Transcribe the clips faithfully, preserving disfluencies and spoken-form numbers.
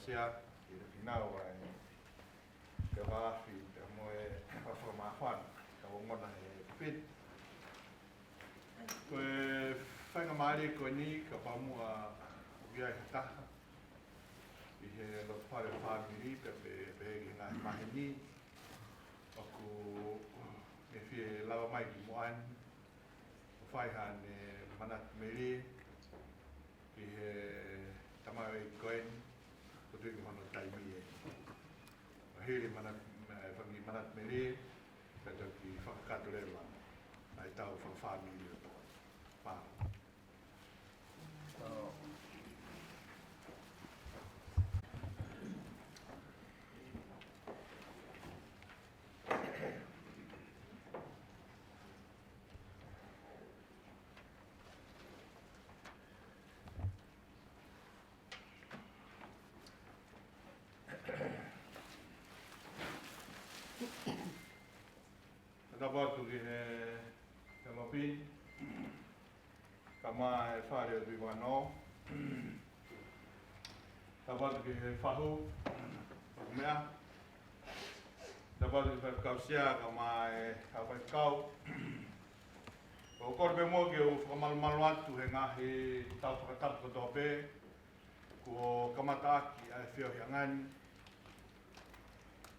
Sea, ʻi he finau ai, ke vaafi, ke mo e fakamāfana, ka o mona he pit. Ko e faingamālie ko eni, kapau ʻoku ʻi ai ha taha ʻi he loto fale fāmili, pea pehē ki he ngaahi maheni, ʻoku ne fie lava mai ki muʻa ni, ʻo fai haʻane manatu melie ki he tamaioʻeiki ko eni, ʻoku tuʻu ki hono taimi ē. ʻO hili manatu, e fanga manatu melie, ka toki fakakakato leva ʻa e tau fakafāmili ʻo tō. Mālō. Tapu atu ki he, he lopi, kae ʻumaʻā e fale ʻo Tuʻi Vano. Tapu atu ki he fahu, ʻo meʻa. Tapu atu ki he faifekau sea, kae ʻumaʻā e kau faifekau. ʻOku ou kole pē muʻa ke u fakamalumalu atu he ngaahi tau fakatapu kotoa pē kuo kamata ʻaki ʻa e feohiʻanga ni.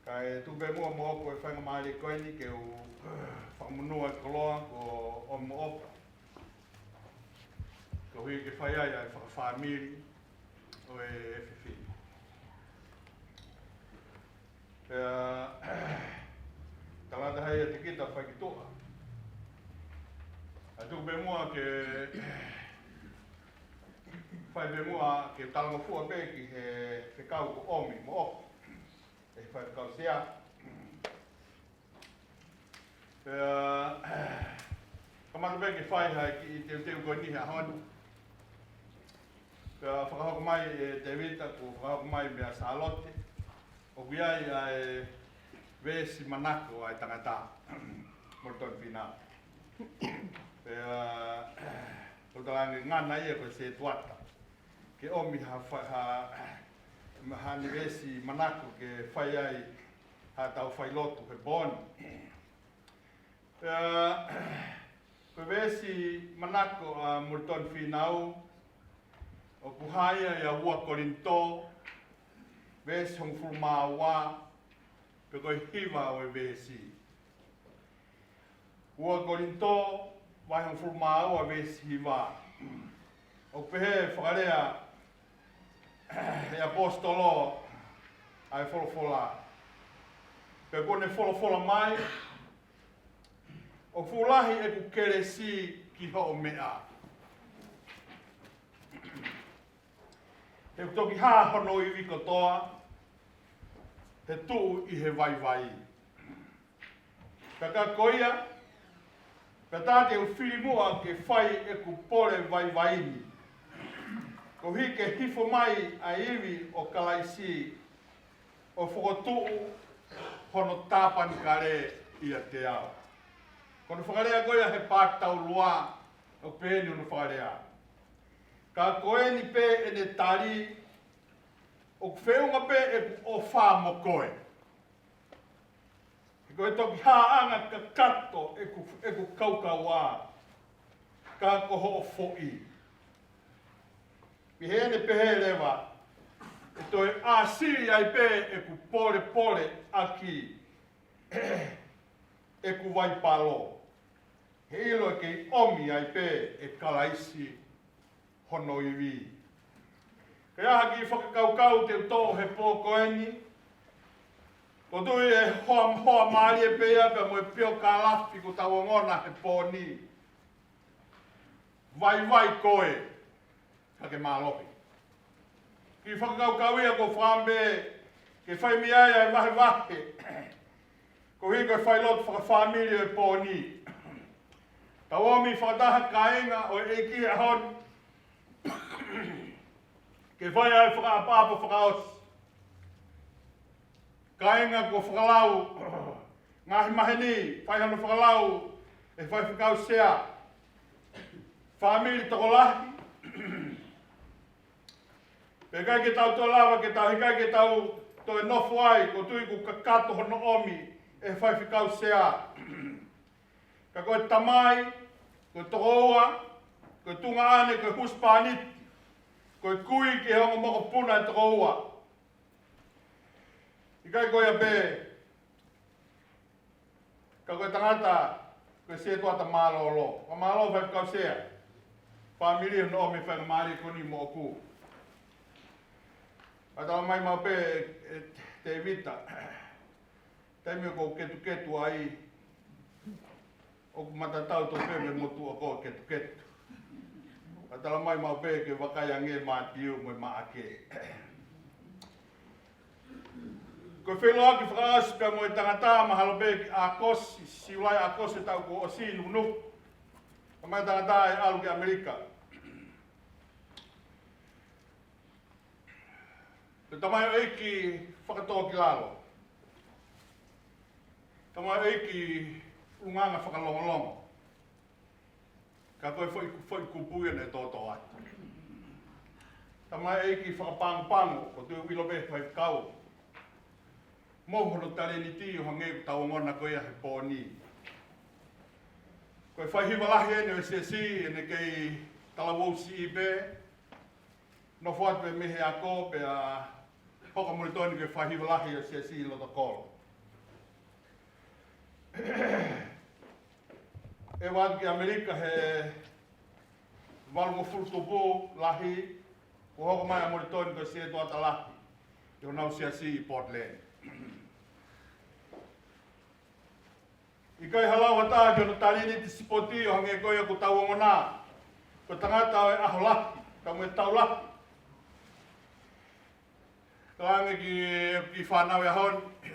Kae tuku pē muʻa moʻoku e faingamālie ko eni ke u fakamonū ʻa e koloa kuo ʻomi moʻoku, koeʻuhi ke fai ai ʻa e fakafāmili ʻo e efiafi ni. Pea, tangata hai ʻa e tikita fai ki tuʻa. ʻA tuku pē muʻa ke, fai pē muʻa ke talangofua pē ki he fekau kuo ʻomi moʻoku ʻe he faifekau sea. Pea, kamata pē ke fai ha kiʻi teuteu ko eni he ʻaho ni. Pea fakahoko mai ʻe Tēvita, kuo fakahoko mai meia Sālote. ʻOku ʻi ai ʻa e veesi manako ʻa e tangata, Molitoni Fīnau. Pea, ʻoku talaange ngana ia ko e sētuata ke ʻomi ha fa-, ha, haʻane veesi manako ke fai ai haʻatau failotu he pō ni. Pea, ko e veesi manako ʻa Molitoni Fīnau, ʻoku hā ia ʻia ua Kolinitō, veesi hongofulu mā ua, pea ko e hiva ʻo e veesi. Ua Kolinitō, vahe hongofulu mā ua veesi hiva. ʻOku pehē fakalea ʻe he ʻaposetolo ʻa e folofola. Pea kuo ne folofola mai, ʻoku fuʻu lahi ʻeku kelesi ki hoʻo meʻa. He ʻoku toki hā hono ivi kotoa, he tuʻu ʻi he vaivai. Ka ka ko ia, pea tā te u fili muʻa ke fai ʻeku pole vaivai ni, koeʻuhi ke hifo mai ʻa e ivi ʻo Kalaisi ʻo fokotuʻu hono tāpanekale ʻiate au. Ko hono fakalea ko ia he paati taulua, ʻoku pehē ni hono fakalea. Ka ko eni pē ʻene tali, ʻoku feʻunga pē ʻeku ʻofa mo koe. He ko e toki hāʻanga kakato ʻeku, ʻeku kaukaua, ka ko hoʻo foʻi. Pea ʻi heʻene pehē leva, ʻe toe ʻāsili ai pē ʻeku polepole ʻaki ʻeku vaipalo. He ʻilo ʻe kei ʻomi ai pē ʻe Kalaisi hono ivi. Ka ʻi ai ha kiʻi fakakaukau te u toʻo he pō ko eni, ʻoku ou tui ʻe hoa, hoa mālie pē ia pea mo e piokālafi kuo tau ongona he pō ni. Vaivai koe, ka ke mālohi. Kiʻi fakakaukau ia ʻoku ou fakaʻamu ke fai mei ai ʻa e vahevahe, koeʻuhi ko e failotu fakafāmili ʻo e pō ni. Tau ō mai fakataha kāinga ʻo e ʻEiki he ʻaho ni, ke fai ʻa e fakaʻapaʻapa fakaʻosi. Kāinga kuo fakalau, ngaahi maheni, fai hono fakalau ʻe he faifekau sea. Fāmili tokolahi, ʻIkai ke tau toe lava, ke tau, ʻikai ke tau toe nofo ai, ʻoku ou tui kuo kakato hono ʻomi ʻe he faifekau sea. Ka ko e tamai, ko e tokoua, ko e tuongaʻane, ko e husepāniti, ko e kui ki he ongo mokopuna ʻe tokoua. ʻIkai ko ia pē, ka ko e tangata, ko e sētuata mālōlō. Fakamālō faifekau sea. Fāmili hono ʻomi e faingamālie ko eni moʻoku. Ka tala mai maʻu pē, ʻe Tēvita, taimi ʻoku ou ketuketu ai, ʻoku matatau tofu pē mo e motuʻa ʻoku ou ketuketu. Ka tala mai maʻu pē ke vakai ange Mātiu mo e Maʻake. Ko e feʻiloaki fakaʻosi pea mo e tangata, mahalo pē ki ʻAokosi, Siulai, ʻAokosi taʻu kuo ʻosi, Nukunuku. Ko e tangata ʻe ʻalu ki ʻAmelika. Ko e tamaioʻeiki fakatōkilalo. Tamaioʻeiki ʻulungaanga fakalongolongo. Ka ko e foʻi, foʻi kupu ia naʻe tōtō atu. Tamaioʻeiki fakapangopango, ʻoku ou tui ʻoku ʻilo pē ʻe he faifekau. Mo hono talēniti ʻo hangē ko ʻetau ongona ko ia he pō ni. Ko e faihiva lahi eni ʻo e siasi, ʻene kei talavou siʻi pē, nofo atu pē mei he ako pea hoko ʻa Molitoni ko e faihiva lahi ʻo e siasi ʻi loto kolo. ʻEve atu ki ʻAmelika he valungofulu tupu lahi, kuo hoko mai ʻa Molitoni ko e sētuata lahi ʻi honau siasi ʻi Portland. ʻIkai halau ha taha ki hono talēniti sipoti ʻo hangē ko ia ʻoku tau ongona. Ko e tangata ʻo e ʻaho lahi, tau mo e tau lahi. Talaange ki, ki he fānau he ʻaho ni,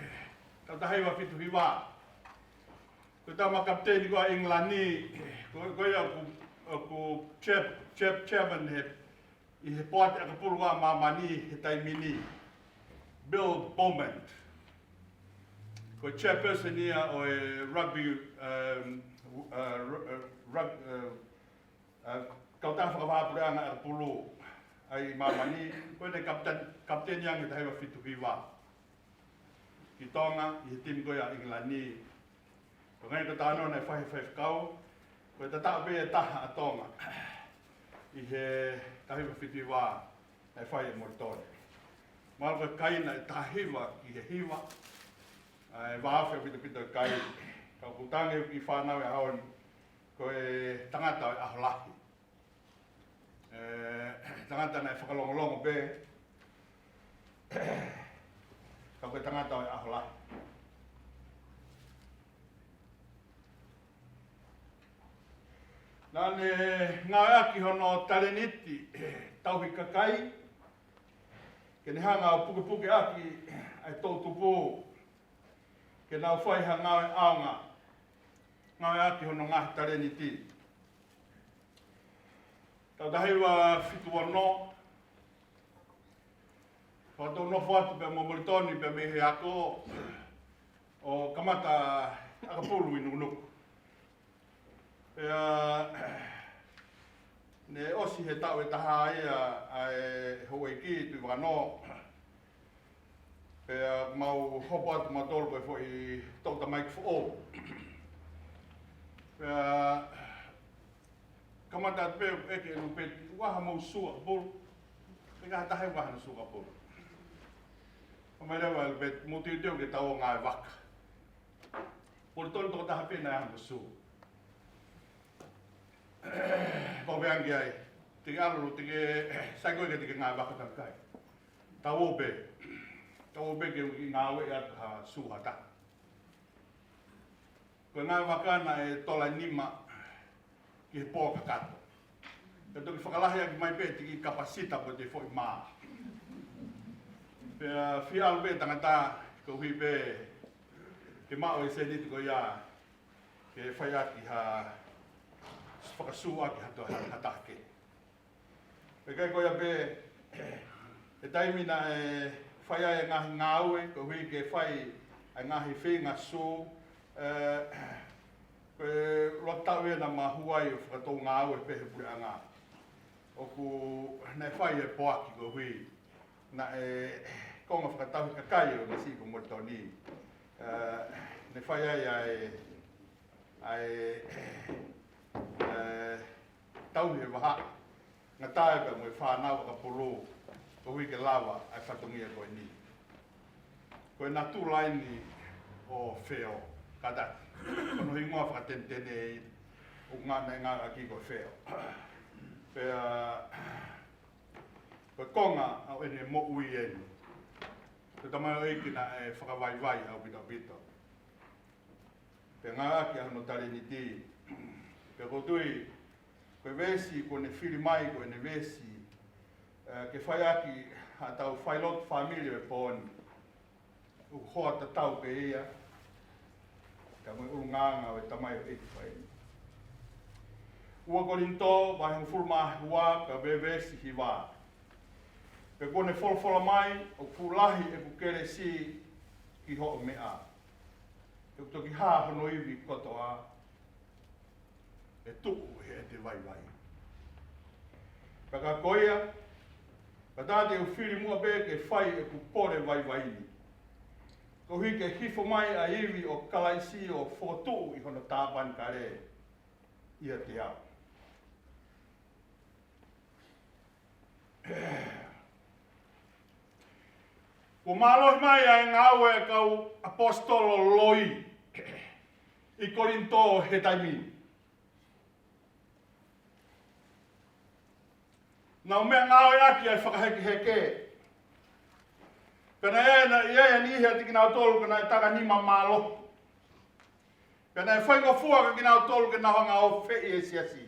taʻu taha hiva fitu hiva. Ko e tama kapiteni ko ia ʻa ʻIngilani, ko, ko ia ʻoku, ʻoku chair-, chair-, chairman he ʻi he poate ʻakapulu ʻa māmani he taimi ni, Bill Beaumont. Ko e chairperson ia ʻo e rugby, um, uh, ru-, uh, rug-, uh, uh, kautaha fakavahaʻapuleʻanga ʻakapulu ʻa e māmani, ko ʻene kapiten-, kapiteni ange taha hiva fitu hiva ki Tonga, ʻi he timi ko ia ʻa ʻIngilani. Ko e ngaahi ko e talanoa naʻe fai ʻe he faifekau, ko e tatau pē ʻe taha ʻa Tonga ʻi he taha hiva fitu hiva naʻe fai ʻe Molitoni. Mahalo ko e kaina ʻe taha hiva ki he hiva, ʻa e vāofi ʻaupito ʻaupito e kai. Ka ʻoku tangi ki he fānau he ʻaho ni, ko e tangata ʻo e ʻaho lahi. ʻE, tangata naʻe fakalongolongo pē, ka ko e tangata ʻo e ʻaho lahi. Naʻa ne ngāueʻaki hono talēniti tauhi kakai, ke ne hanga ʻo pukepukeʻaki ʻa e toʻutupu, ke nau fai ha ngāue ʻaonga, ngāueʻaki hono ngaahi talēniti. Taʻu taha hiva fitu ono, fakatau nofo atu pē mo Molitoni pē mei he ako ʻo kamata ʻakapulu ʻi Nukunuku. Pea ne ʻosi he taʻu ʻe taha ia ʻa e houʻeiki Tuʻivakanō. Pea mau hopo atu mautolu ko e foʻi toʻu tamaiki foʻou. Pea kamata atu pē ʻeku ʻeke ʻe Lupeti, ʻoku ʻi ai hamou sū ʻakapulu? ʻIkai ha taha ʻoku ʻi ai hano sū ʻakapulu. Pea mai leva ʻe Lupeti, mou teuteu ke tau ō ʻo ngāue vaka. Molitoni tokotaha pē naʻe ʻi ai hano sū. Pea u pehē ange ki ai, te ke ʻalu, te ke, sai koe ke te ke ngāue vaka, taʻu ʻikai. Tau ō pē. Tau ō pē ke u kiʻi ngāueʻi atu ha sū ha taha. Ko e ngāue vaka naʻe tola ʻe nima ki he pō kakato. Pea toki fakalahi ʻaki mai pē ʻe he tiki kapasita ko e foʻi mā. Pea fie ʻalu pē tangata, koeʻuhi pē ke maʻu e sēniti ko ia ke fai ʻaki ha fakasū ʻaki ha to-, ha, ha taha kehe. Pea ʻikai ko ia pē, he taimi naʻe fai ai e ngaahi ngāue, koeʻuhi ke fai ʻa e ngaahi feinga sū, ē, ko e ʻuluaki taʻu ia naʻa ma hū ai ʻo fakatou ngāue pē he puleʻanga. ʻOku, naʻe fai e poaki koeʻuhi Naʻe konga fakatauhi kakai ʻo e siʻi ko Molitoni. Eh, ne fai ai ʻa e, ʻa e, eh, tauhi e vahaʻa. Ngata ai pea mo e fānau ʻakapulu, koeʻuhi ke lava ʻa e fatongia ko eni. Ko e natula eni ʻo Feo, kātaki. Ko hono hingoa fakatenetene ʻoku ngana e ngaahi ʻaki ko Feo. Pea, ko e konga ʻa ʻene moʻui eni. Ko e tamaioʻeiki naʻe fakavaivai ʻaupito ʻaupito. Pea ngāueʻaki ʻa hono talēniti. Pea ʻoku ou tui, ko e veesi, ko ʻene fili mai, ko ʻene veesi, eh, ke fai ʻaki haʻatau failotu fāmili ʻo e pō ni. ʻOku hoa tatau pē ia, ka mo e ʻulungaanga ʻo e tamaioʻeiki ko eni. Ua Kolinitō, vahe hongofulu mā ua, ka veesi hiva. Pea kuo ne folofola mai, ʻoku fuʻu lahi ʻeku kelesi ki hoʻo meʻa. ʻOku toki hā hono ivi kotoa, ʻe tuʻu heʻete vaivai. Pea ka ko ia, ka tā te u fili muʻa pē ke fai ʻeku pole vaivai ni. Koeʻuhi ke hifo mai ʻa e ivi ʻo Kalaisi ʻo fokotuʻu ʻi hono tāpanekale ʻiate au. Kuo mālohi mai ʻa e ngāue ʻa e kau ʻaposetolo loi ʻi Kolinitō he taimi ni. Nau meʻangāueʻaki ʻa e fakahekeheke. Pea naʻe ʻi ai, naʻe ʻi ai e niʻihi ʻiate kinautolu ka naʻe takanima mālohi. Pea naʻe faingofua kiate kinautolu ke nau hanga ʻo feʻi e siasi.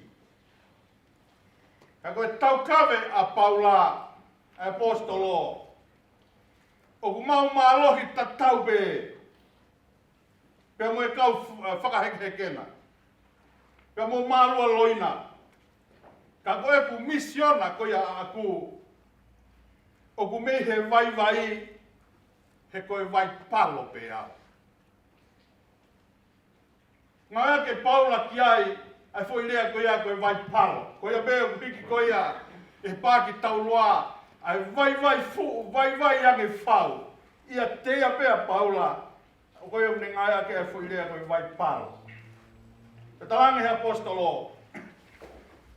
Ka ko e taukave ʻa Paula, ʻa e ʻaposetolo, ʻoku mau mālohi tatau pē pea mo e kau f-, ʻa, fakahekeheke na, pea mo mālualoina. Ka ko ʻeku misiona ko ia ʻaʻaku, ʻoku mei he vaivai, he ko e vaipalo pē au. Ngāueʻaki ʻe Paula ki ai ʻa e foʻi lea ko ia ko e vaipalo. Ko ia pē ʻoku hiki ko ia ʻe he paaki taulua, ʻa e vaivai fuʻu, vaivai ange fau. ʻIate ia pē ʻa Paula, ʻoku ʻi ai ʻene ngāueʻaki ʻa e foʻi lea ko e vaipalo. Pea talaange he ʻaposetolo,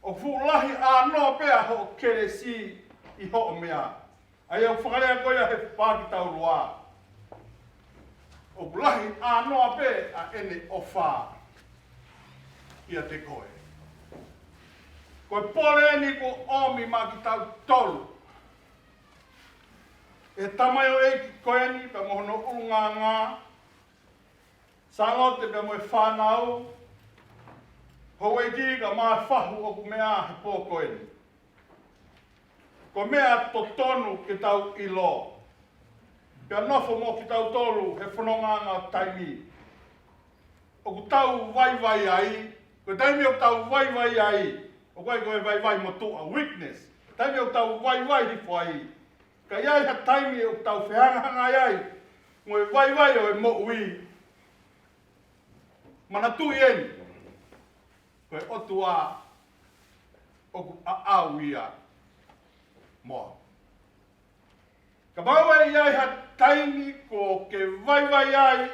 ʻoku fuʻu lahi ʻānoa pē ʻa hoʻo kelesi ʻi hoʻo meʻa. ʻA ia ʻoku fakalea ko ia he paaki taulua, ʻoku lahi ʻānoa pē ʻa ʻene ʻofa ʻiate koe. Ko e pole eni kuo ʻomi maʻa kitautolu ʻe he tamaioʻeiki ko eni pea mo hono ʻulungaanga, Sālote pea mo e fānau, houʻeiki kae ʻumaʻā e fahu ʻoku meʻa he pō ko eni. Ko e meʻa totonu ke tau ʻilo, pea nofo mo kitautolu he fonongaʻanga ʻo taimi ʻoku tau vaivai ai. Ko e taimi ʻoku tau vaivai ai, ʻoku ʻikai ko e vaivai motuʻa, weakness. Taimi ʻoku tau vaivai hifo ai, ka ʻi ai ha taimi ʻoku tau fehangahangai ai mo e vaivai ʻo e moʻui, manatuʻi eni, ko e ʻOtua ʻoku ʻaʻau ia mo au. Kapau ʻe ʻi ai ha taimi kuo ke vaivai ai,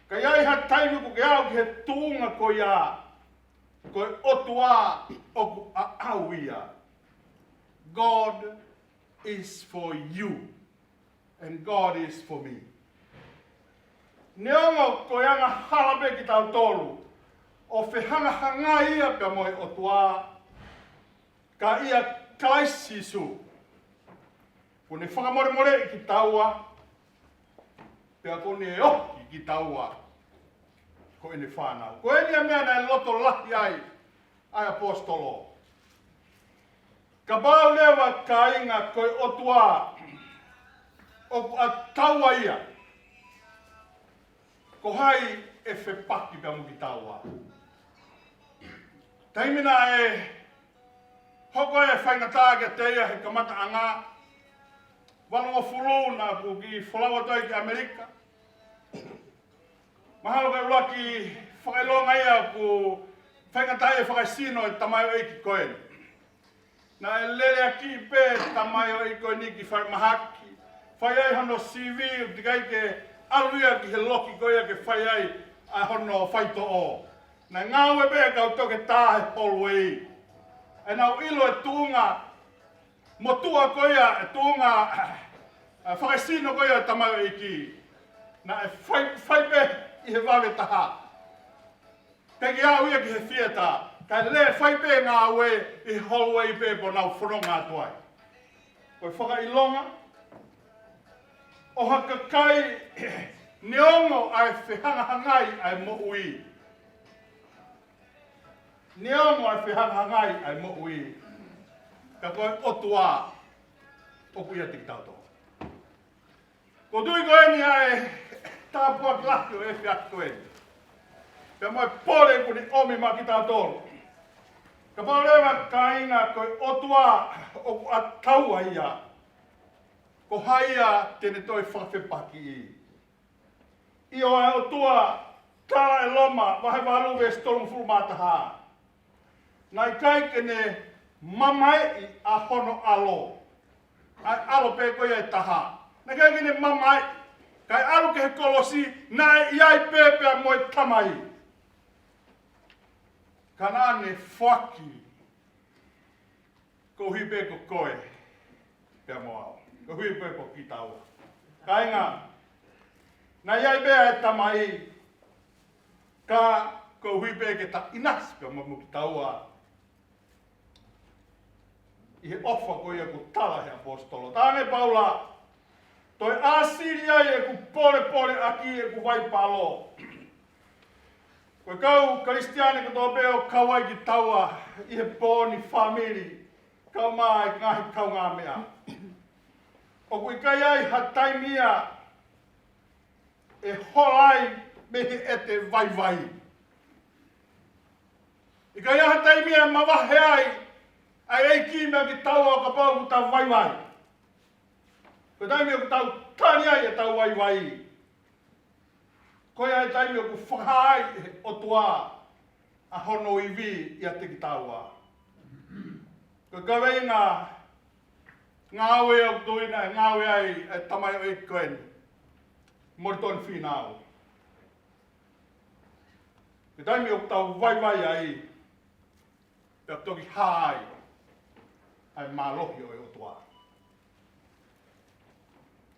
ka ʻi ai ha taimi kuo ke aʻu ki he tuʻunga ko ia, ko e ʻOtua ʻoku ʻaʻau ia. God is for you and God is for me. Neongo ko e angahala pē kitautolu ʻo fehangahangai ia pea mo e ʻOtua, ka ʻia Kalaisi Sīsū, kuo ne fakamolemoleʻi kitaua, pea kuo ne ʻohake kitaua ko ʻene fānau. Ko eni ʻa e meʻa naʻe loto lahi ai ʻa e ʻaposetolo. Kapau leva, kāinga, ko e ʻOtua ʻoku ʻataua ia, ko hai ʻe fepaki pea mo kitaua? Taimi naʻe hoko ai e faingataʻa kiate ia he kamataʻanga, valungofulu naʻa ku kiʻi folau atu ai ki ʻAmelika. Mahalo ko e ʻuluaki fakaʻilonga ia ʻoku faingataʻaʻia fakaesino e tamaioʻeiki ko eni. Naʻe lele ʻaki pē tamaioʻeiki ko eni ki falemahaki. Fai ai hono sivi, ʻoku ʻikai ke ʻalu ia ki he loki ko ia ke fai ai ʻa hono faitoʻo. Naʻe ngāue pē kau toketā he hallway. ʻE nau ʻilo e tuʻunga motuʻa ko ia, e tuʻunga, ʻa, fakasino ko ia tamaioʻeiki. Naʻe fai, fai pē ʻi he vave taha. Pea ke aʻu ia ki he theatre, kae lele fai pē ngāue ʻi he hallway pē pea nau fononga atu ai. Ko e fakaʻilonga, ʻo ha kakai neongo ʻa e fehangahangai ʻa e moʻui. Neongo ʻa e fehangahangai ʻa e moʻui. Ka ko e ʻOtua ʻoku ʻiate kitautolu. Ko e tui ko eni ʻa e tāpuaki lahi ʻo e efiafi ko eni. Pea mo e pole ʻoku ne ʻomi maʻa kitautolu. Kapau leva kāinga ko e ʻOtua ʻoku ʻataua ia, ko hai ia te ne toe fakafepakiʻi? ʻIo, ʻa e ʻOtua, tala ʻe Loma, vahe valu veesi tolungofulu mā taha. Naʻe ʻikai ke ne mamaeʻi ʻa hono ʻAlo. ʻA e ʻAlo pē ko ia ʻe taha. Naʻe ʻikai ke ne mamaeʻi. Kae ʻalu ki he kolosi, naʻe ʻi ai pē pea mo e Tamai. Ka naʻa ne foaki koeʻuhi pē ko koe pea mo au. Koeʻuhi pē ko kitaua. Kāinga, naʻe ʻi ai pē ʻa e Tamai, ka koeʻuhi pē ke ta ʻinasi pea mo kitaua ʻi he ʻofa ko ia kuo tala he ʻaposetolo. Talaange ʻe Paula, toe ʻāsili ai ʻeku polepole ʻaki ʻeku vaipalo. Ko e kau Kalisitiane kotoa pē ʻoku kau ai kitaua ʻi he pō ni, fāmili, kaeʻumaʻā e ngaahi kaungāmeʻa. ʻOku ʻikai ai ha taimi ia ʻe hola ai mei he ʻete vaivai. ʻIkai ai ha taimi ia ʻe mavahe ai ʻa e ʻEiki meia kitaua kapau ʻoku tau vaivai. Ko e taimi ʻoku tau tali ai ʻetau vaivai, ko ia e taimi ʻoku fakahā ai ʻe he ʻOtua ʻa hono ivi ʻiate kitaua. Ko e kaveinga ngāue ʻoku tuʻuina e ngāue ai e tamaioʻeiki ko eni, Molitoni Fīnau. Ko e taimi ʻoku tau vaivai ai, pea toki hā ai ʻa e mālohi ʻo e ʻOtua.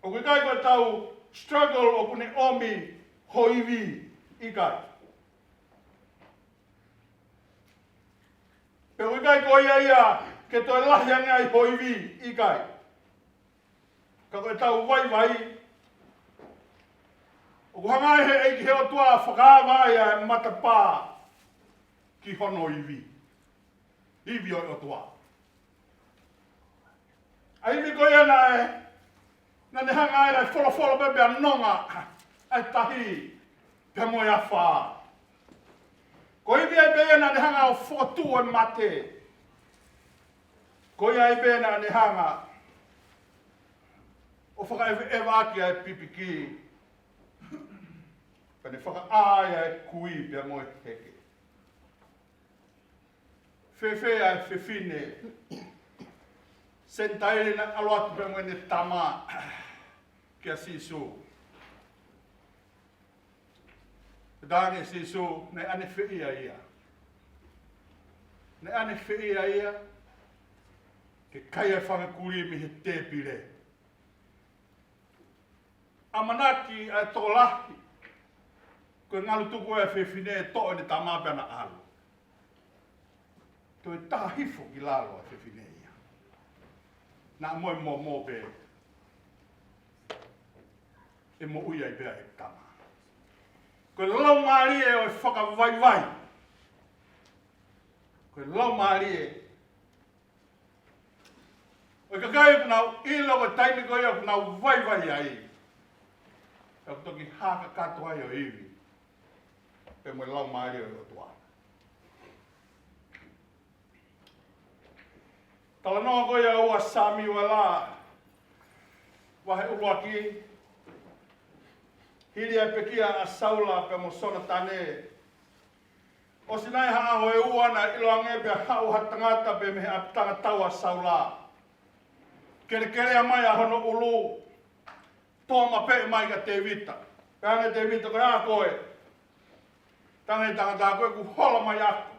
ʻOku ʻikai ko ʻetau struggle ʻoku ne ʻomi ho ivi, ʻikai. Pea ʻoku ʻikai ko ia ia ke toe lahi ange ai ho ivi, ʻikai. Ka ko ʻetau vaivai, ʻoku hanga ai he ʻEiki, he ʻOtua, fakaava ai ʻa e matapā ki hono ivi. Ivi ʻo e ʻOtua. ʻA e ivi ko ia naʻe, naʻa ne hanga ai naʻe folofolo pē pea nonga ʻa e tahi pea mo e afā. Ko e ivi ai pē ia naʻa ne hanga ʻo fokotuʻu e mate. Ko ia ai pē naʻa ne hanga ʻo fakaʻeveʻeva ʻaki ʻa e pipiki, pea ne fakaʻā ai ʻa e kui pea mo e heke. Fēfē ʻa e fefine Senitaile naʻe ʻalu atu pea mo ʻene tama kia Sīsū? Pea talaange ʻe Sīsū, naʻe ʻanefē ia. Naʻe ʻanefē ia ke kai ʻa e fanga kulī mei he tēpile. ʻAmanaki ʻa e tokolahi ko e ngalu tuku ʻa e fefine, toʻo ʻene tama pea na ʻalu. Toe tā hifo ki lalo ʻa e fefine ia. Naʻa mo e momo pē, ʻe moʻui ai pē ʻa e tama. Ko e laumālie ʻo e fakavaivai. Ko e laumālie ʻo e kakai ʻoku nau ʻilo ko e taimi ko ia ʻoku nau vaivai ai, ʻoku toki hā kakato ai ʻa e ivi pea mo e laumālie ʻo e ʻOtua. Talanoa ko ia ʻa Samuela, vahe ʻuluaki, hili ʻa e pekia ʻa Saula pea mo Sonatane, ʻOsi nai ha ʻaho ʻe ua naʻe ʻiloange pea haʻu ha tangata pē mei he ʻapitanga taua ʻa Saula. Kelekelea mai ʻa hono ʻulu, tō mapeʻe mai kia Tēvita. Pehē ange ʻe Tēvita, ko e hā koe? Talaange ʻe he tangata, ko ʻeku hola mai ʻaku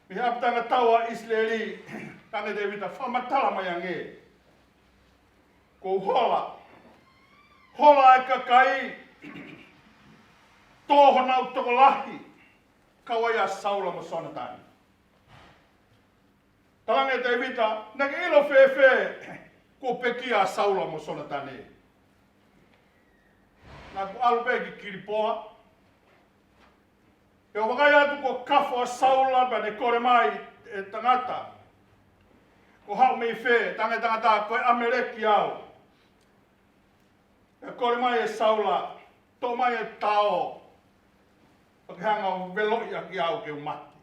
mei he ʻapitanga taua ʻa ʻIsileli. Talaange ʻe Tēvita, fakamatala mai ange. Ko e hola, hola ʻa e kakai, tō honau tokolahi, kau ai ʻa Saula mo Sonatane. Talaange ʻe Tēvita, naʻá ke ʻilo fēfē kuo pekia ʻa Saula mo Sonatane? Naʻá ku ʻalu pē ki Kilipoa, pea u vakai atu kuo kafo ʻa Saula, pea ne kole mai ʻe he tangata, ko e haʻu mei fē? Talaange ʻe he tangata, ko e ʻAmeleki au. Pea kole mai ʻe Saula, toʻo mai e tao, ʻo ke hanga ʻo veloʻi ʻaki au ke u mate.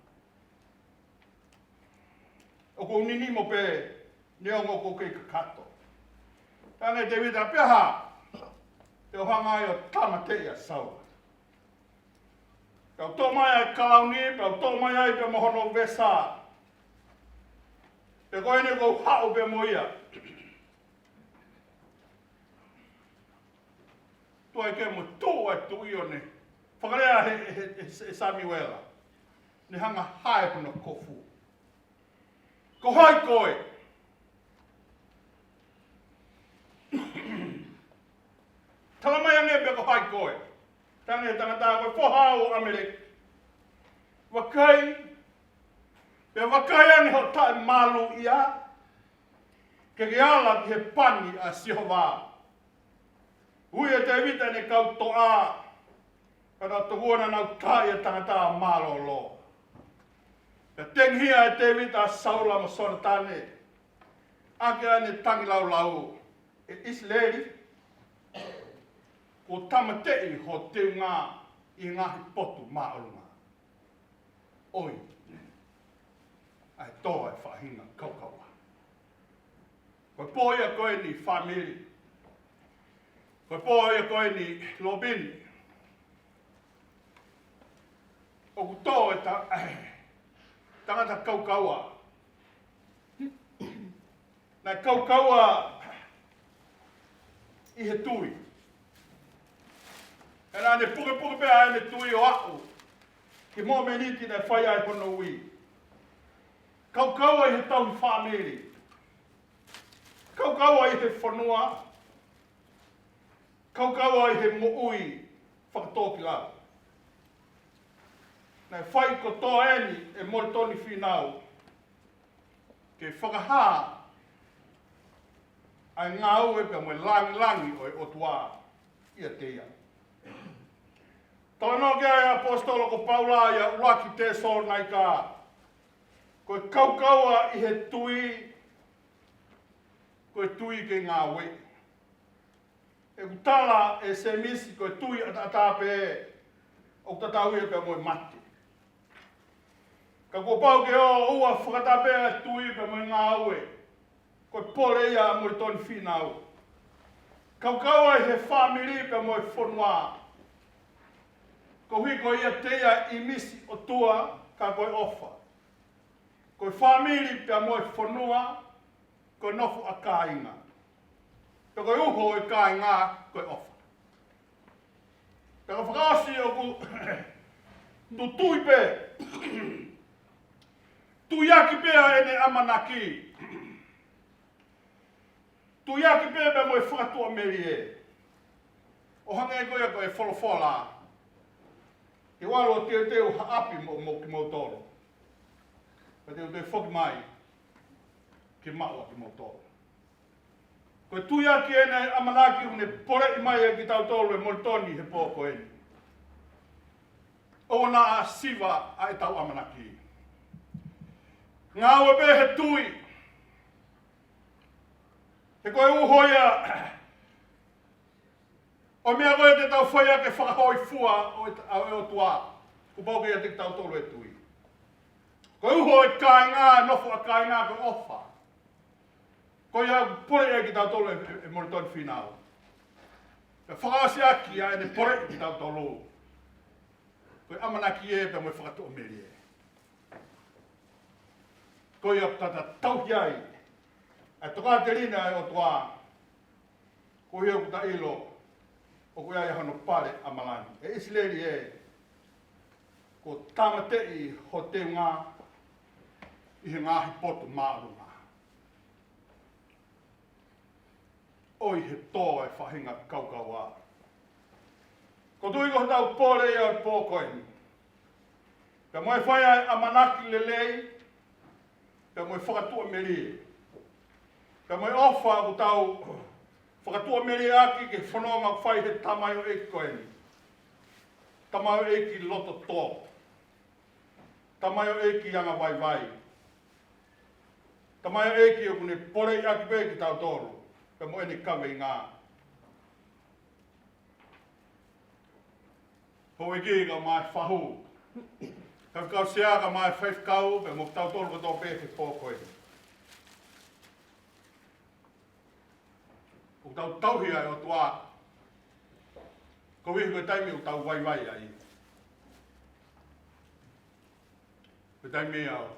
ʻOku ou ninimo pē, neongo ʻoku ou kei kakato. Talaange ʻe Tēvita, pea hā? Te u hanga ai ʻo tāmateʻi ʻa Saula. Pea u toʻo mai ʻa e kalauni, pea u toʻo mai ai pea mo hono vesa. Pea ko eni ʻoku ou haʻu pē mo ia. Tuai ke mo tuʻu ʻa e tuʻi ʻo ne fakalea he, he, he, he Samiuela, ne hanga hae hono kofu. Ko hai koe? Tala mai ange pē ko hai koe. Talaange ʻe he tangata, ko e foha au ʻo ʻAmeleki. Vakai, pea vakai ange hoʻo taʻemāluʻia, ke ke ala ki he pani ʻa Sihova. Ui ʻe Tēvita ʻene kau toʻa, ka nau tokua naʻa nau taaʻi ʻa e tangata mālōlō. Pea tengihia ʻe Tēvita ʻa Saula mo Sonatane, ʻaki ʻene tangilāulau, ʻe ʻIsileli, kuo tāmateʻi hoʻo teunga ʻi he ngaahi potu māʻolunga. ʻOi, ʻa e tō ʻa e faʻahinga kaukaua. Ko e pō ia ko eni fāmili. Ko e pō ia ko eni lōpeni. ʻOku tō e ta-, tangata kaukaua. Naʻe kaukaua ʻi he tui. Pea naʻá ne pukepuke pē ʻa ʻene tui ʻo aʻu ki he momeniti naʻe fai ai hono ui. Kaukaua ʻi he tauhi fāmili. Kaukaua ʻi he fonua. Kaukaua ʻi he moʻui fakatōkilalo. Naʻe fai kotoa eni ʻe Molitoni Fīnau ke fakahā ʻa e ngāue pea mo e langilangi ʻo e ʻOtua ʻiate ia. Talanoa ki ai ʻa e ʻaposetolo ko Paula ʻi he ʻuluaki Tesalonaika, ko e kaukaua ʻi he tui, ko e tui ke ngāue. ʻOku tala ʻe Sēmisi ko e tui ʻataʻatā pē ʻoku tatau ia pea mo e mate. Ka kuo pau ke ʻoua ʻe fakataha pē ʻa e tui pea mo e ngāue. Ko e pole ia ʻa Molitoni Fīnau. Kaukaua ʻi he fāmili pea mo e fonua. Koeʻuhi ko ia ʻiate ia ʻimisi ʻOtua ka ko e ʻofa. Ko e fāmili pea mo e fonua, ko e nofo ʻa kāinga. Pea ko e uho ʻo e kāinga, ko e ʻofa. Pea ka fakaʻosi ʻoku tutui pē. Tuiaki pē ʻa ʻene ʻamanaki. Tuiaki pē pea mo e fakatuʻamelie. ʻO hangē ko ia ko e folofola. Ke u ʻalu ʻo teuteu ha ʻapi mo, mo kimoutolu. Ka te u toe foki mai ke maʻu ʻa kimoutolu. Ko e tuiaki ʻene ʻamanaki ʻoku ne poleʻi mai ʻa kitautolu ʻe Molitoni he pō ko eni. ʻOua naʻa siva ʻa ʻetau ʻamanaki. Ngāue pē he tui. He ko e uho ia ʻo e meʻa ko ē te tau fai ʻaki e fakahōifua ʻo e, ʻa e ʻOtua. Kuo pau ke ʻiate kitautolu e tui. Ko e uho ʻo e kāinga, nofo ʻa kāinga ko e ʻofa. Ko ia ʻoku poleʻi ai kitautolu ʻe, ʻe, ʻe Molitoni Fīnau. Pea fakaʻosi ʻaki ʻa ʻene poleʻi kitautolu. ʻamanaki ē pea mo e fakatuʻamelie. Ko ia ʻoku tau tauhi ai ʻa e tokāteline ʻa e ʻOtua, ko ia ʻoku tau ʻilo ʻoku ʻi ai hono pale ʻa Malani. ʻE ʻIsileli ē, kuo tāmateʻi ho teunga ʻi he ngaahi potu māʻolunga, ʻo ʻi he tō ʻa e faʻahinga kaukaua. Ko e tui ko hotau pole ia ʻo e pō ko eni, pea mo e fai ʻa e ʻamanaki lelei, pea mo e fakatuʻamelie, pea mo e ʻofa ʻoku tau fakatuʻamelie ʻaki ki he fononga ʻoku fai ʻe he tamaioʻeiki ko eni. Tamaioʻeiki loto tō, tamaioʻeiki angavaivai, tamaioʻeiki ʻoku ne poleʻi ʻaki pē kitautolu pea mo ʻene kaveinga. Houʻeiki, kae ʻumaʻā e fahu, faifekau sea, kae ʻumaʻā e faifekau, pea mo kitautolu kotoa pē he pō ko eni. ʻOku tau tauhi ʻa e ʻOtua koeʻuhi ko e taimi ʻoku tau vaivai ai. Ko e taimi ia ʻoku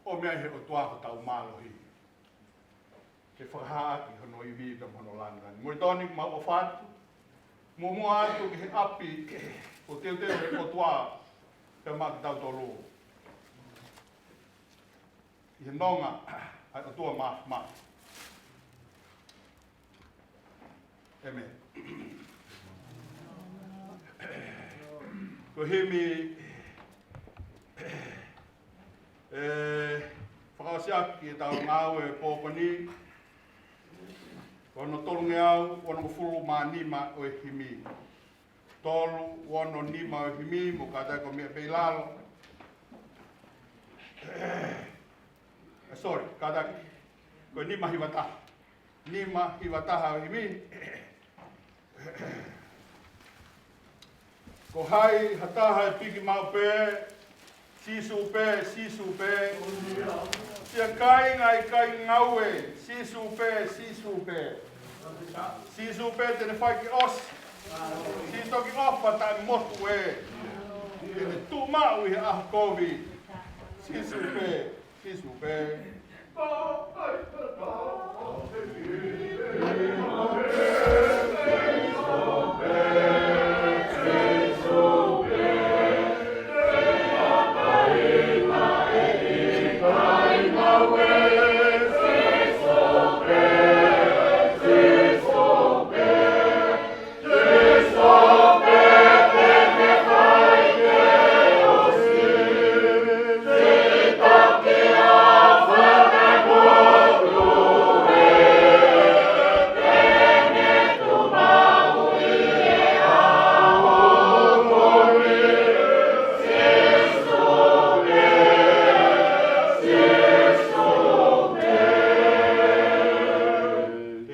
ʻomai ʻe he ʻOtua hotau mālohi ke fakahā ʻaki hono ivi pea mo hono lāngilangi. Moʻoni, ʻoku mau ʻofa atu, muʻomuʻa atu ki he ʻapi kuo teuteu ʻe he ʻOtua pea maʻa kitautolu ʻi he nonga ʻa e ʻOtua Māfimafi. ʻĒmeni. Ko e himi ʻe fakaʻosi ʻaki ʻetau ngāue he pō ko eni, ko hono tolungeau onongofulu mā nima ʻo e himi. Tolu ono nima ʻo e himi, mou kātaki ʻo meʻa pē ʻi lalo. Eh, sorry, kātaki. Ko e nima hiva taha. Nima hiva taha ʻo e himi. Ko hai ha taha ʻe piki maʻu pē, Sīsū pē, Sīsū pē. Siʻa kāinga ʻikai ngāue, Sīsū pē, Sīsū pē. Sīsū pē te ne fai ke ʻosi. Sīsū toki ʻofa taʻemotu ē, te ne tuʻu maʻu ʻi he ʻaho kovi. Sīsū pē, Sīsū pē.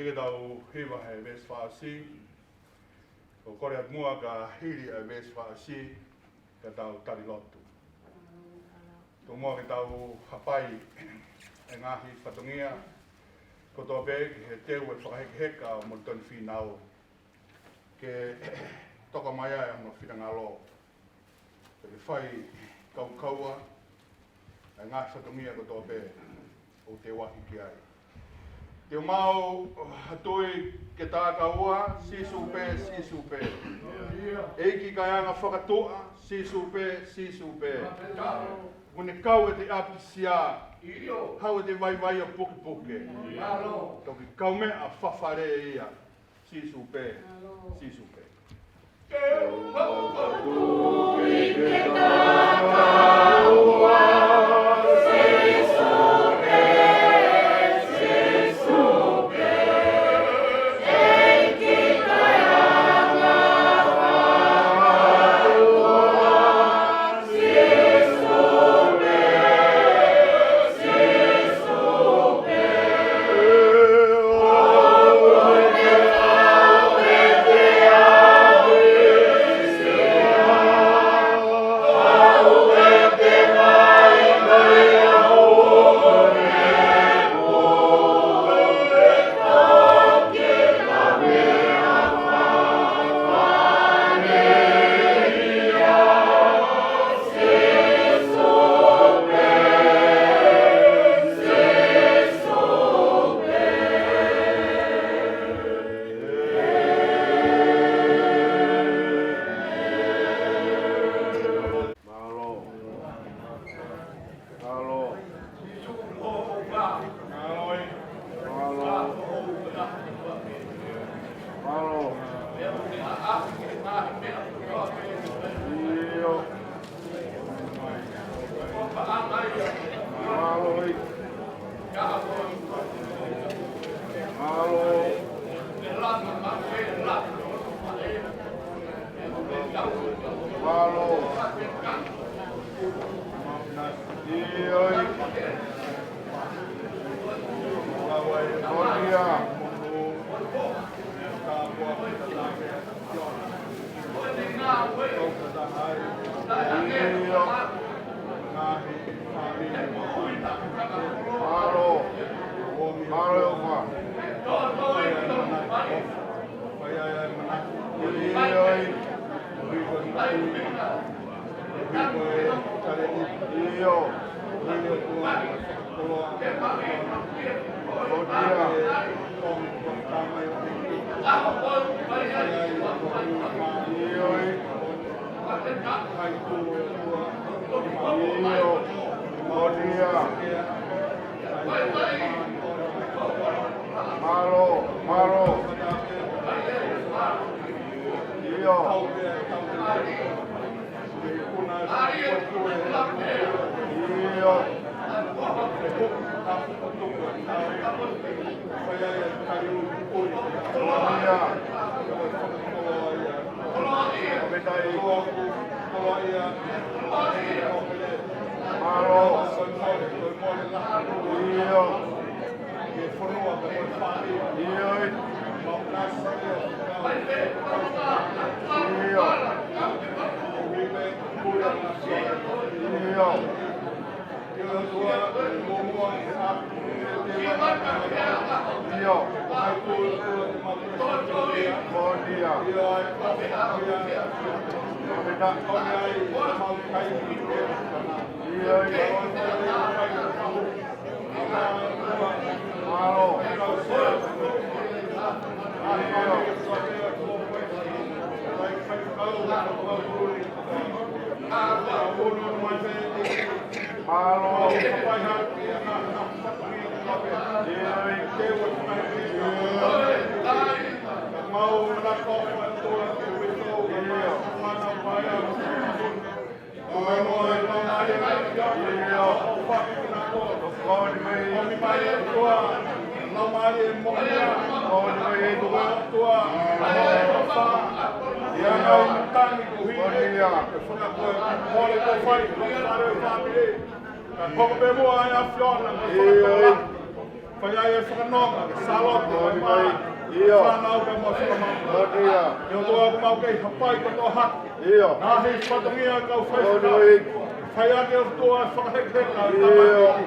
Ke tau hiva he veesi fakaʻosi. ʻOku ou kole atu muʻa ka hili ʻa e veesi fakaʻosi, ka tau tali lotu. Tomuʻa ke tau hapai e ngaahi fatongia kotoa pē ki he teu ʻo e fakahekeheka ʻo Molitoni Fīnau, ke toka mai ai hono finangalo, ke fai kaukaua ʻa e ngaahi fatongia kotoa pē ʻoku te ʻohake ki ai. Te u maʻu ha tui ke tā kaua, Sīsū pē, Sīsū pē. ʻEiki Kaianga Fakatuʻa, Sīsū pē, Sīsū pē. Kuo ne kau ʻete ʻapisia, haʻu ʻete vaivai ʻo pukepuke. Toki kaumeʻa fafale ia, Sīsū pē, Sīsū pē. ʻIo. ʻIo. ʻIo. Mālō, mālō. ʻIo. ʻIo. ʻIo. Mālō. ʻIo. ʻIo. ʻIo. ʻIo. ʻIo. Ko ia. ʻIo. Mālō. Mālō. Fai ai e fakanonga, ke sālote, ke maʻa. ʻIo. Fānau ke mau fakamau. ʻIo. ʻIo, ʻOtua, ʻoku mau kei hapai kotoa hake. ʻIo. Ngaahi fatongia kau fai. ʻIo. Fai ake ʻOtua e fakahekeheka ʻo e tamaiki.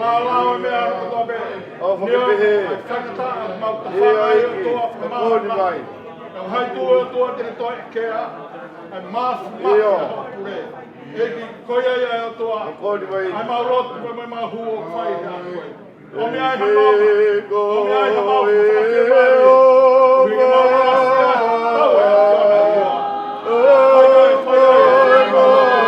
Lālau e meʻa kotoa pē. ʻIo. Faingataʻa mau tafanga ai ʻOtua fakamau. ʻIo. Hai tuʻu ʻOtua te ne toe kea. ʻE mafu mafu ʻIo. ʻa e pule. ʻEiki ko ia ia ʻOtua. ʻAi mau lotu mo e mau hū ʻo fai ʻa koe. ʻOmi ai ha nonga. ʻOmi ai ha mau fakafeʻao. Ui ke mau lasi ʻa tau e ʻOtua na ia. Fai ai, fai ai, fai ai.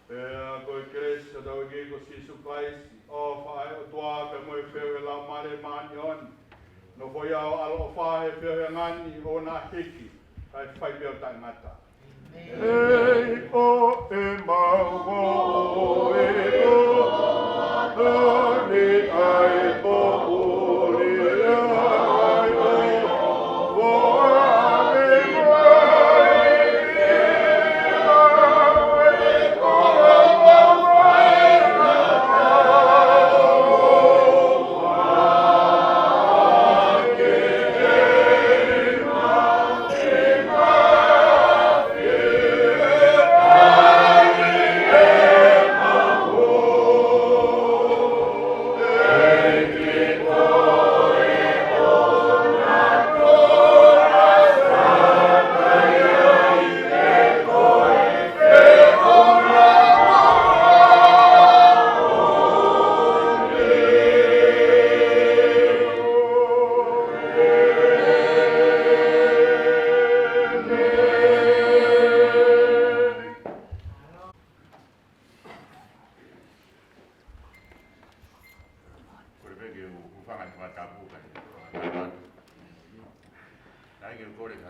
Pea ko e kelesi ʻa hotau ʻEiki ko Sīsū Kalaisi, ʻofa ʻa e ʻOtua, pea mo e feohi ʻa e Laumālie Māʻoniʻoni, nofoʻia ʻo ʻaloʻofa he feohiʻanga ni ʻo na hiki, kae fai pē ʻo taʻengata. ʻEiki ʻo e mau ko e ko, ʻa e ai ko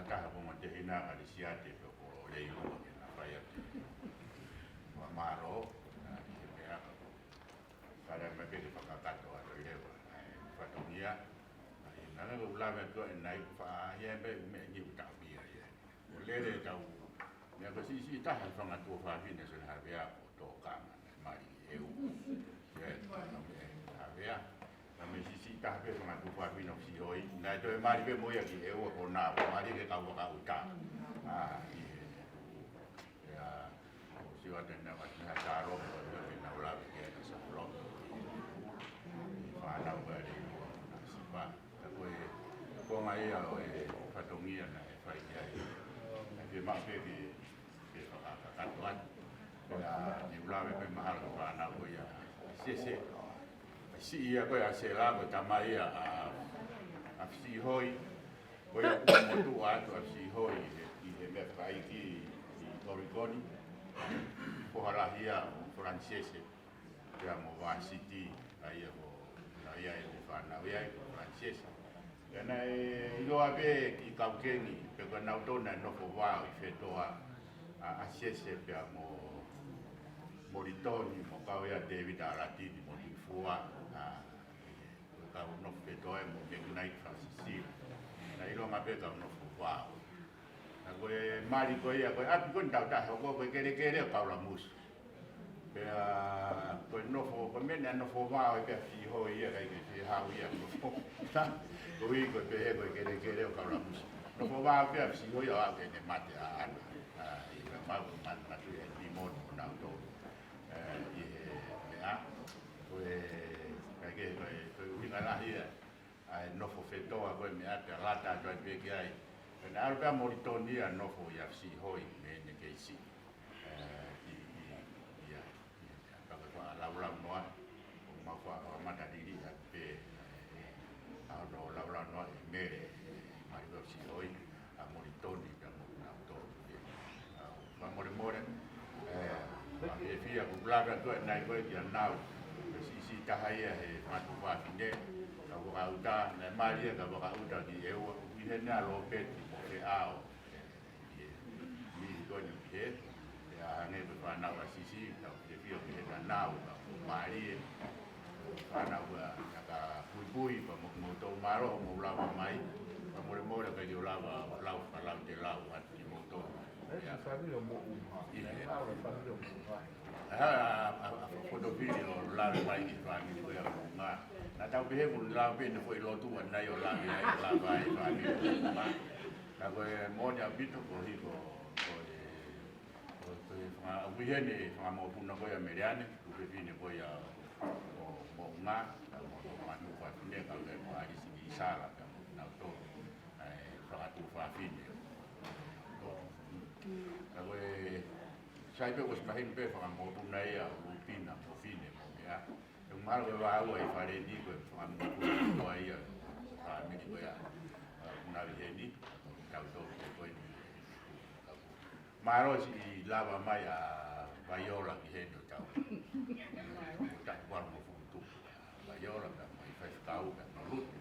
Taha ko Matehina ka Lisiate pe ko Leilua ke na fai atu. Fakamālō, ʻa, ʻi he meʻa ka ko. Kala mai pē ke fakakakato atu leva, ʻa e fatongia, ʻa e nana ko ʻUlave atu ʻa e nai fa ia pē me ni uta pia ia. ʻO lele tau, meʻa ko siʻisiʻi taha fanga tuofāfine Sole Havea ko Tokanga, mali ʻEua. Ia, tau me Havea. Ka me siʻisiʻi taha pē fanga tuofāfine ʻo Fisi Hoi. Naʻe toe mali pē mo ia ki ʻEua ko na, mali ke kau vaka uta. ʻA, ʻi he, ia, ʻo siwa te na wa ki ha talo, ko ia ke na ula ke na salo. ʻI fānau ka le na sipa. Ka ko e, ko ngai ia ʻo e fatongia naʻe fai ki ai. Naʻe ke maʻu pē ke ke fakakakato atu. Pea ne u lave pē mahalo ko e fānau ko ia Sese. Siʻi ia ko ia Sela ko e tamai ia ʻa, ʻa Fisi Hoi. Ko ia kuo motuʻa atu ʻa Fisi Hoi ʻi he, ʻi he meʻa fakaʻeiki ʻi Oregon. Foha lahi ia ʻo Falanisese. Pea mo Vasiti, ʻa ia ko, ʻa ia e fānau ia ko Falanisese. Pea naʻe ʻiloa pē ki Kaukengi, pe ko nautolu naʻe nofo vao ʻi Fetoa, ʻa, ʻa Sese pea mo Molitoni, mo kau ia Tēvita Alatini, mo Tuʻifua, ʻa, ko e kau nofo Fetoa ē mo Mekinaiti Fakasisila. Naʻe ʻilonga pē kau nofo vao. Ka ko e mali ko ia, ko e ʻapi ko eni tau taha, ko e kelekele ʻo Kaulamusu. Pea ko e nofo, ko e meʻa naʻe nofo vao ai pē ʻa Fisi Hoi ia, ʻikai ke fie haʻu ia nofo. Ko e ʻuhi ko e pehē ko e kelekele ʻo Kaulamusu. Nofo vao pē ʻa Fisi Hoi ia ʻo aʻu ki heʻene mate ʻaʻana. ʻA, ʻi he mau ko e mali matu ia ʻi Mono ʻo nautolu. ʻE, ʻi he meʻa, ko e, ʻikai ke, ko e, ko e ʻuhinga lahi ia. ʻA e nofo Fetoa ko e meʻa pea lata atu ai pē ki ai. Pea naʻe ʻalu pē ʻa Molitoni ia ʻo nofo ʻia Fisi Hoi mei heʻene kei siʻi. ʻE, ʻi, ʻi, ʻi, ʻi, ʻi, ka ko e faʻa laulau noa, ʻo mau faʻa, faʻa matalili atu pē, ʻa hono laulau noa ʻe Mele, ʻe, mali ko Fisi Hoi, ʻa Molitoni, pea mo nautolu pē. ʻA, fakamolemole, ʻe, fakafiefia ʻoku laka atu ʻa e nai ko ē kia nau. Ko e siʻisiʻi taha ia he fanga tuofāfine, kau vaka uta, naʻe mali ia kau vaka uta ki ʻEua, ʻi heni ʻa Lopeti mo Feʻao. ʻI he, ʻi he ko eni ʻoku ʻi heni, ʻe hangē ko e fānau ʻa Sisi, tau fiefia ʻoku ʻi heni ʻa nau, ka ko mali ē. Fānau ʻa, ʻa ka puipui, pea mo, mo tau mālō, mo lava mai, fakamolemole ʻikai ke u lava, lau, ka lau te lau, atu ki moutolu. ʻE, ʻa e fāmili ʻo Moʻunga. ʻI he. ʻA e fāmili ʻo Moʻunga. ʻA, ʻa, ʻa, ʻa, fotofili ʻo lave mai ki he fāmili ko ia ʻo Moʻunga. Naʻa tau pehē mo lave pē ʻene foʻi lotu ʻanenai ʻo lave ai, ʻo lava ai fāmili ʻo Moʻunga. Ka ko e moʻoni ʻaupito ko hiko, ko e, ko e, ko e fanga, ʻoku ʻi heni fanga mokopuna ko ia Meleane, ko e fefine ko ia ʻo Moʻunga, ka mo e fanga tuofāfine, ka ko e ko ʻAlisi ki Sala, ka mo nautolu. ʻA e fanga tuofāfine. Ka ko e, sai pē kuo ʻosi mahino pē fanga mokopuna ia ʻo Lupina, mo Fine, mo meʻa. ʻE mahalo ko e vāua ʻi fale ni ko e fanga mokopuna ko ia, fāmili ko ia, ʻa, naʻe ʻi heni, tautolu ko eni. Mālō siʻi lava mai ʻa Vaiola ki heni ʻo tau. ʻO tau valu mo futu. Vaiola pea mo e faifekau pea mo Lute.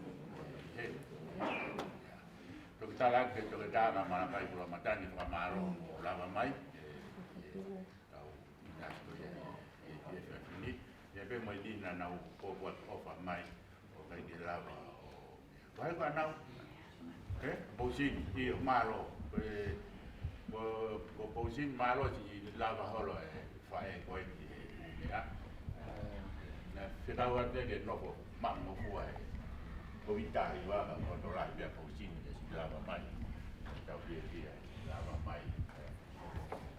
He. Toki tala atu ki he toketā Malakai Kulamatani fakamālō mo lava mai. ʻE, ʻe, tau ʻinasi ko ia ʻi he, ʻi he efiafi ni. ʻIo pea mo e niʻihi naʻa nau kōkua ʻofa mai ʻo ʻikai ke lava ʻo Vai ka nau. ʻE, Pousini, ʻio, mālō. Ko e, ko, ko Pousini mālō siʻi lava holo e faʻē ko eni he meʻa. Naʻe fekau atu ke nofo maʻu mo fua he. Ko vita i vaka ko tola i pea Pousini ke siʻi lava mai. Tau fiefia, lava mai.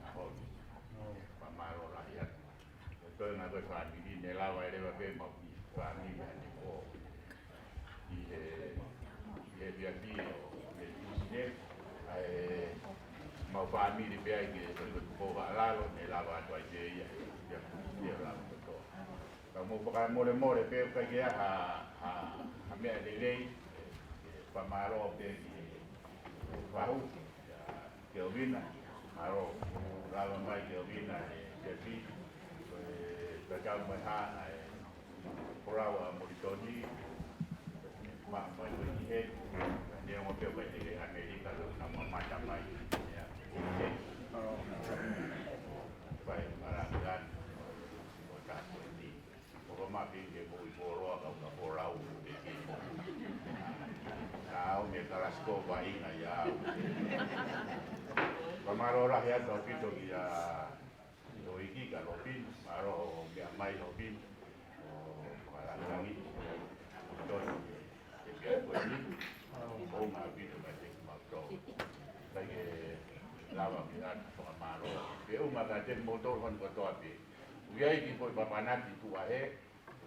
ʻA holo. Pea mālō lahi atu. Ko e toenga ko e fāmili, ne lava e leva pē mau ki fāmili ʻa ne ko. ʻI he, ʻi he efiafi ʻo, ʻi he Tuʻusine, ʻa e mau fāmili pē ai ke ko e ko tuko ka lalo, ne lava atu ai pē ia, ia, ia lava kotoa. Ka mou fakamolemole pē ʻoku ʻikai ke ʻi ai ha, ha, ha meʻa lelei, ʻe, ʻe, fakamālō pē ki he, ʻe, fahu, ia, Kelvina, mālō, lava mai Kelvina, ʻe, Pepi, ʻe, tatau mai ha, ʻe, Kolawa Molitoni, ma, mai ko eni he, Neongo pē ʻoku ʻi he ʻAmelika, ʻoku nau mamata mai. Ia. Vai, malanga. ʻO tāpuni. ʻOku ma piki ke moʻui pōloa kau ka pōlau. Nā ʻomi e kalasko vaʻinga ia. Fakamālō lahi atu ʻaupito kia Toiki ka Lopin, mālō ʻo meʻa mai Lopin, ʻo fakalāngilangi, ʻo tonu, e pia ko eni, ʻo ngā pito ka te mau tō. Kai ke lava ke atu fakamālō. Ke uma ka te mau tō hon kotoa pē. Ui ai ki poi papanaki tuʻa he,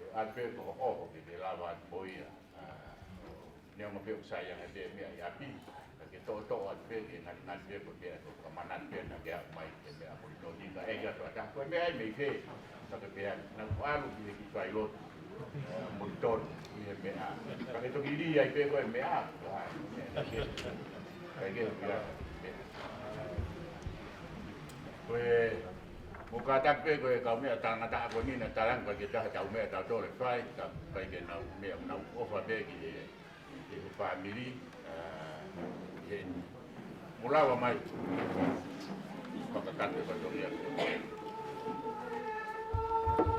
ʻe atu pē ko ho ʻoho ke te lava atu mo ia. Neongo pē ʻoku sai ange pē meʻa ʻi ʻapi, ka ke toʻotoʻo atu pē, ke ngalingali pē ko te atu, ka manatu pē na ke aʻu mai ke meʻa mo i toni, ka e kia toa ta, ko e meʻa ai mei fē, ka ke pē atu, na ku alu ki he ki fai lotu, mo i toni, ki he meʻa, ka ke toki lī ai pē ko e meʻa, ka ke, ka ke, ka ke, ko e, mo kātaki pē ko e kau meʻa tangata ko eni na talang ka ke taha tau meʻa tau tole fai, ka, ka ke nau meʻa, nau ʻofa pē ki he, ki he fāmili, ʻa, he, mo lava mai, fakakate ka toki atu.